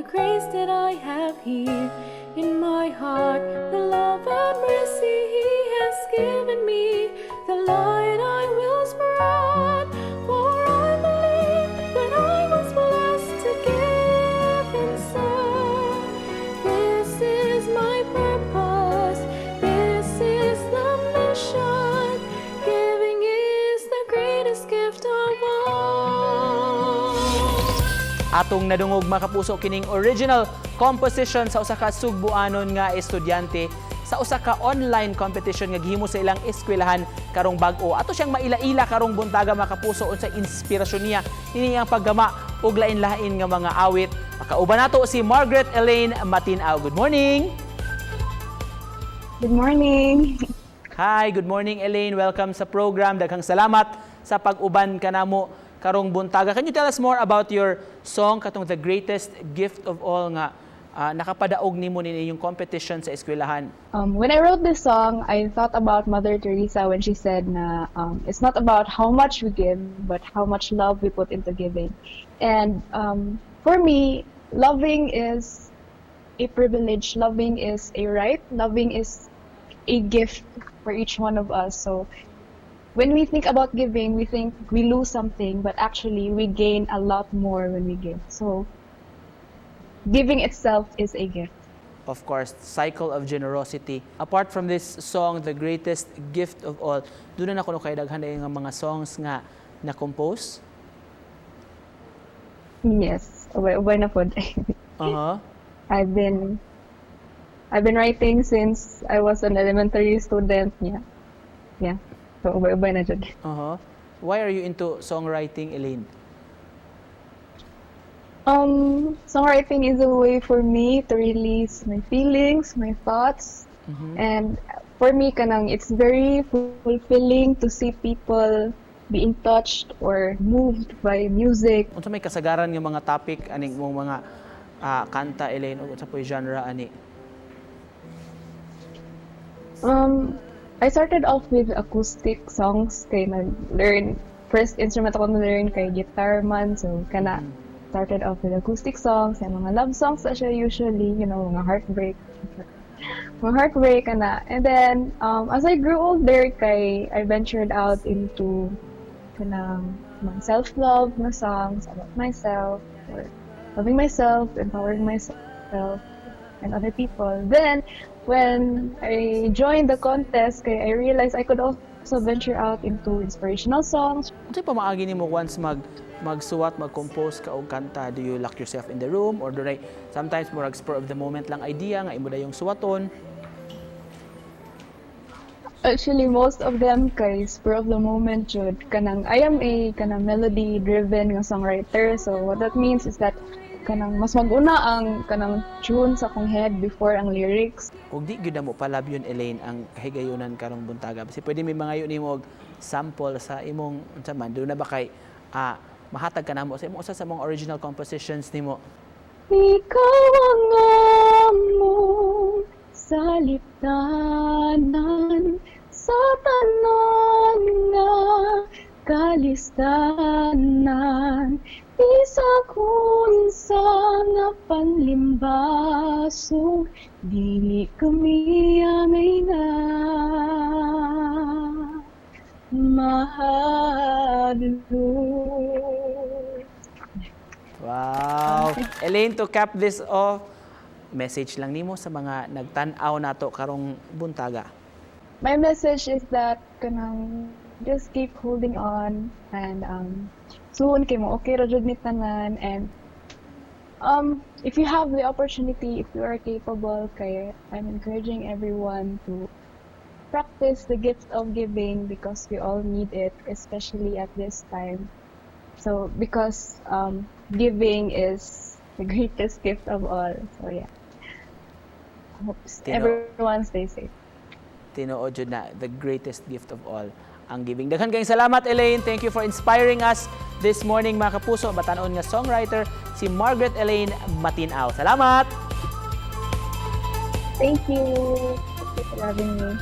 Grace that I have here in my heart, the love and mercy He has given me, the light I will spread. For I believe that I was blessed to give and serve. This is my purpose, this is the mission. Giving is the greatest gift of all. Atong nadungog, mga kapuso, kining original composition sa usa ka Sugbuanon nga estudyante sa usa ka online competition nga gihimo sa ilang eskwelahan karong bag-o. Ato siyang maila-ila karong buntaga, mga kapuso, unsa inspirasyon niya ini ang paggama og lain-lain nga mga awit. Makauban nato si Margaret Elaine Matinao. Good morning. Good morning. Hi, good morning, Elaine. Welcome sa program. Daghang salamat sa pag-uban kanamo karong buntaga. Can you tell us more about your song katong "The Greatest Gift of All" nga nakapadaog nimo ni inyong competition sa eskwelahan? When I wrote this song, I thought about Mother Teresa when she said na it's not about how much we give, but how much love we put into giving. And for me, loving is a privilege, loving is a right, loving is a gift for each one of us. So when we think about giving, we think we lose something, but actually we gain a lot more when we give. So giving itself is a gift. Of course, cycle of generosity. Apart from this song, "The Greatest Gift of All," duna na kuno kay daghan nga mga songs nga na-compose? Yes, ubay-ubay na pod. I've been writing since I was an elementary student. Yeah. So ubay-ubay na jud. Why are you into songwriting, Elaine? Songwriting is a way for me to release my feelings, my thoughts, and for me, kanang it's very fulfilling to see people being touched or moved by music. Unsa may kasagaran nga mga topic aning imong mga kanta, Elaine, ug unsa po'y genre ani? I started off with acoustic songs kay nag-learn, first instrument ako na-learn kay guitar man, so kana started off with acoustic songs, yung mga love songs na siya usually, mga heartbreak. Mga heartbreak kana. And then, as I grew older, kay I ventured out into kanang mga self-love na songs about myself, or loving myself, empowering myself, and other people. Then, when I joined the contest, kay I realized I could also venture out into inspirational songs. Unsay pamaagi nimo once magsuwat, mag-compose ka og kanta? Do you lock yourself in the room or do they sometimes murag spur of the moment lang idea nga imo dayong suwaton? Actually, most of them kay spur of the moment jud. Kanang I am a kanang melody driven nga songwriter. So what that means is that kanang mas mag-una ang kanang tune sa akong head before ang lyrics. Ug di gyud mo palabyon, Elaine, ang kahigayunan karong buntaga. Basi pwede may mangayo nimo og sample sa imong unsa man, duna ba kay mahatag ka namo sa imong usa sa mga original compositions nimo? Ikaw ang among saliptanan sa tanan nga kalistanan, bisag unsa nga panlimbasog, dili kami angay nga mahadlok. Wow. Elaine, to cap this off, message lang nimo sa mga nagtan-aw nato karong buntaga. My message is that kanang just keep holding on and soon kay mo okay ra jud ni tanan, and if you have the opportunity, if you are capable, kay I'm encouraging everyone to practice the gift of giving because we all need it, especially at this time. So because giving is the greatest gift of all. So yeah, hope everyone stays safe. Tinuod jud na, the greatest gift of all ang giving. Daghan kayong salamat, Elaine. Thank you for inspiring us this morning, mga kapuso. Batanon nga songwriter si Margaret Elaine Matinao. Salamat! Thank you. Thank you for having me.